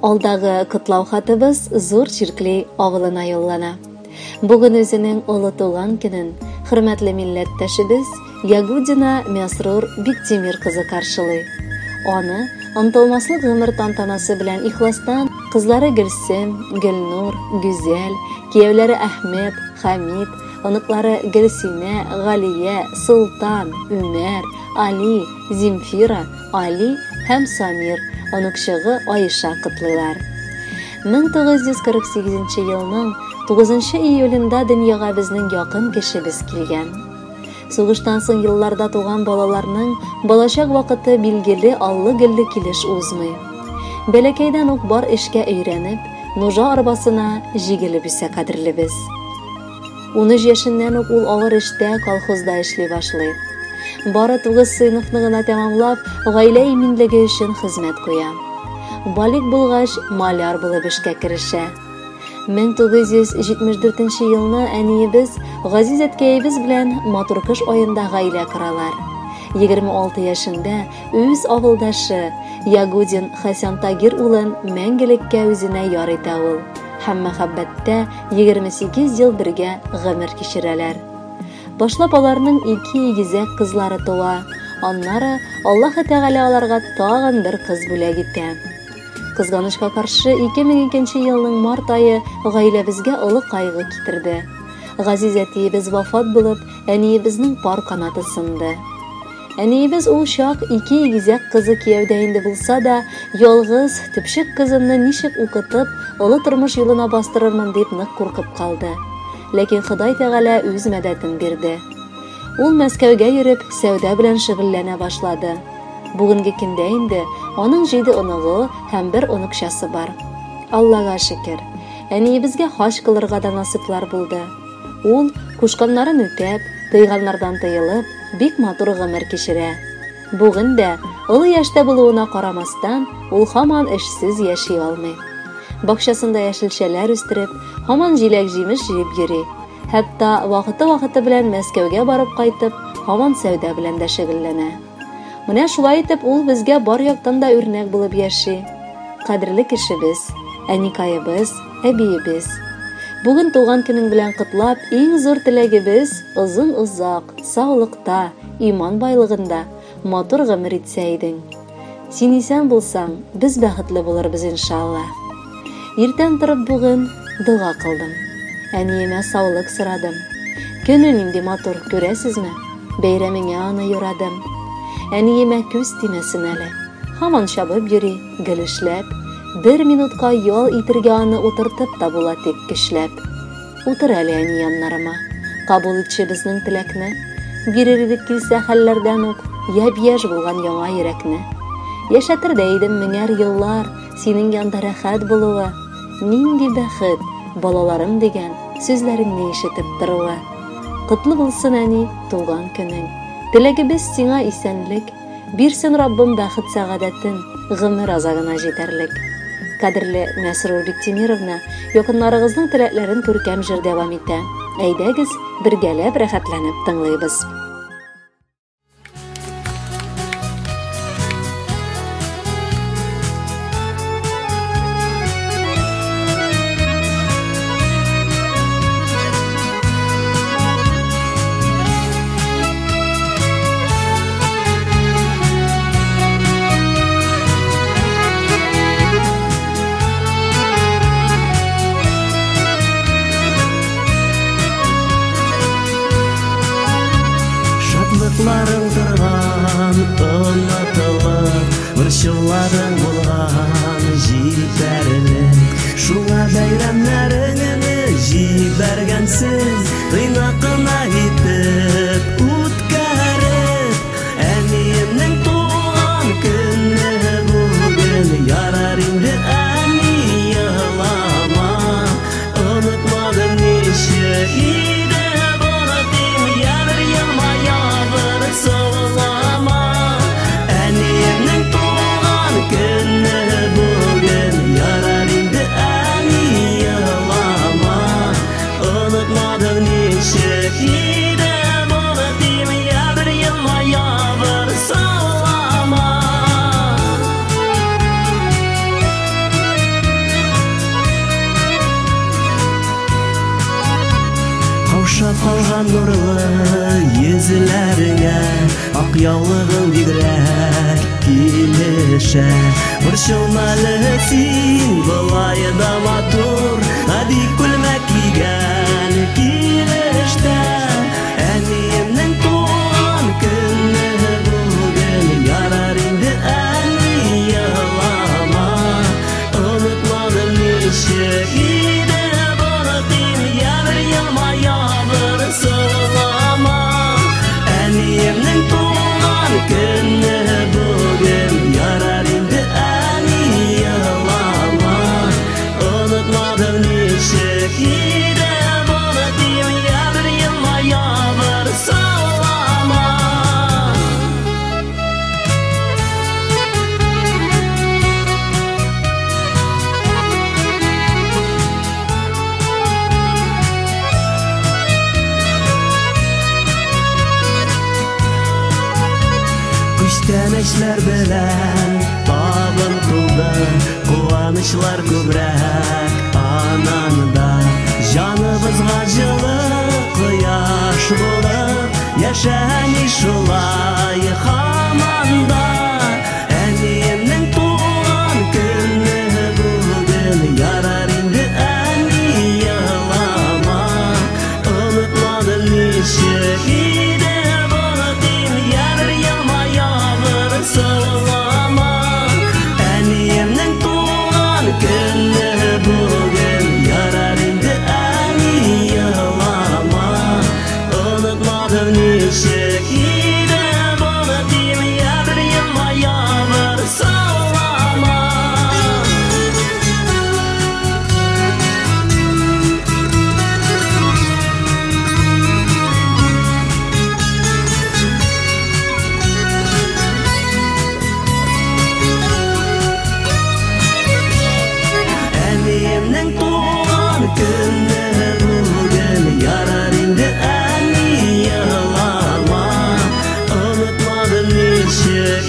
Алдагы котлау хатыбыз Зур Чиркли авылына юллана. Бүген үзенең олы туган көнен хөрмәтле милләттәшебез Ягудина Мәсрур Биктимир кызы каршылый. Аны онытылмаслык гомер тантанасы белән ихластан кызлары Гөлсем, Гөлнур, Гүзәл, кияүләре Әхмәт, Хәмит, оныклары Гөлсинә, Галия, Солтан, Үмәр, Али, Земфира, Али һәм Самир, оныкчыгы Аиша котлыйлар. 1948 елның 9 июлендә дөньяга безнең якын кешебез килгән. Сугыштан соң елларда туган балаларның балачак вакыты билгеле аллы-гөлле килеш узмый. Бәләкәйдән үк бар эшкә өйрәнеп, нужа арбасына җигелеп үсә кадерлебез. 13 яшеннән үк ул авыр эштә колхозда эшли башлый. Бары 9 сыйныфны гына тәмамлап, гаилә иминлеге өчен хезмәт куя. Балик булгач, маляр булып эшкә керешә. 1974 елны әниебез Газиз әткәебез белән матур кыш аенда гаилә коралар. 26 яшендә үз авылдашы Ягудин Хәсән Тагир улын мәңгелеккә үзенә яр итә ул. Һәм мәхәббәттә 28 ел бергә гомер кичерәләр. Башлап аларның ике игезәк кызлары туа, аннары Аллаһы Тәгалә аларга тагын бер кыз бүләк итә. Кызганычка каршы, 2002 елның март ае гаиләбезгә олы кайгы китерде. Газиз әтиебез вафат булып, әниебезнең пар канаты сынды. Әниебез ул чак ике игезәк кызы кияүдә инде булса да, ялгыз, төпчек кызымны ничек укытып, олы тормыш юлына бастырырмын дип нык куркып калды. Ләкин Ходай Тәгалә үз мәдәтен бирде. Ул Мәскәүгә йөреп, сәүдә белән шөгыльләнә башлады. Бүгенге көндә инде аның җиде оныгы һәм бер оныкчасы бар. Аллага шөкер, әниебезгә хаҗ кылырга да насыйплар булды. Ул, кушканнарын үтәп, тыйганнардан тыелып, бик матур гомер кичерә. Бүген дә, олы яшьтә булуына карамастан, ул һаман эшсез яши алмый. Бакчасында яшелчәләр үстереп, һаман җиләк-җимеш җыеп йөри. Хәтта вакыты-вакыты белән Мәскәүгә барып кайтып, һаман сәүдә белән дә шөгыльләнә. Менә шулай итеп ул безгә бар яктан да үрнәк булып яши. Кадерле кешебез, әникаебыз, әбиебез. Бүген туган көнең белән котлап, иң зур теләгебез озын-озак, саулыкта, иман байлыгында матур гомер итсә идең. Син исән булсаң, без бәхетле булырбыз, иншалла. Иртән торып бүген дога кылдым. Әниемә саулык сорадым. Көне нинди матур, күрәсезме? Бәйрәмеңә аны юрадым. Әниемә күз тимәсен әле. Һаман чабып йөри, гел эшләп. Бер минутка ял итергә аны утыртып та була тик көчләп. Утыр әле, әни, яннарыма. Кабул итче безнең теләкне. Бирер идек килсә хәлләрдән үк япь-яшь булган яңа йөрәкне. Яшәтер дә идем меңәр еллар, синең янда рәхәт булуы. Нинди бәхет, балаларым дигән сүзләреңне ишетеп торуы. Котлы булсын, әни, туган көнең. Теләгебез сиңа исәнлек. Бирсен Раббым бәхет-сәгадәтен, гомер азагына җитәрлек. Кадерле Мәсрур Биктимировна, якыннарыгызның теләкләрен күркәм җыр дәвам итә. Әйдәгез, бергәләп рәхәтләнеп тыңлыйбыз. Ак яулыгың бигрәк килешә. Борчылма әле син, болай да матур, гади күлмәк кигән килештә. Әниемнең туган көне бүген, ярар инде әни елама. Онытмадым ничек иде булып, я бер елмая, бер сылама. Әниемнең туган көне бүген, ярар инде әни елама. Онытмадым ничек иде булып, я бер елмая, бер сылама. Күчтәнәчләр белән табын тулды, куанычлар күбрәк ананда. Җаныбызга җылы кояш булып, яшә әни шулай һаман да. Әниемнең туган көне бүген, ярар инде әни елама. Онытмадым ничек иде булып, я бер елмая, бер сылама. Әниемнең туган көне бүген, ярар инде әни елама. Онытмадым ничек иде булып, я бер елмая, бер сылама. Әниемнең туган көне бүген, ярар инде әни елама. Онытмадым ничек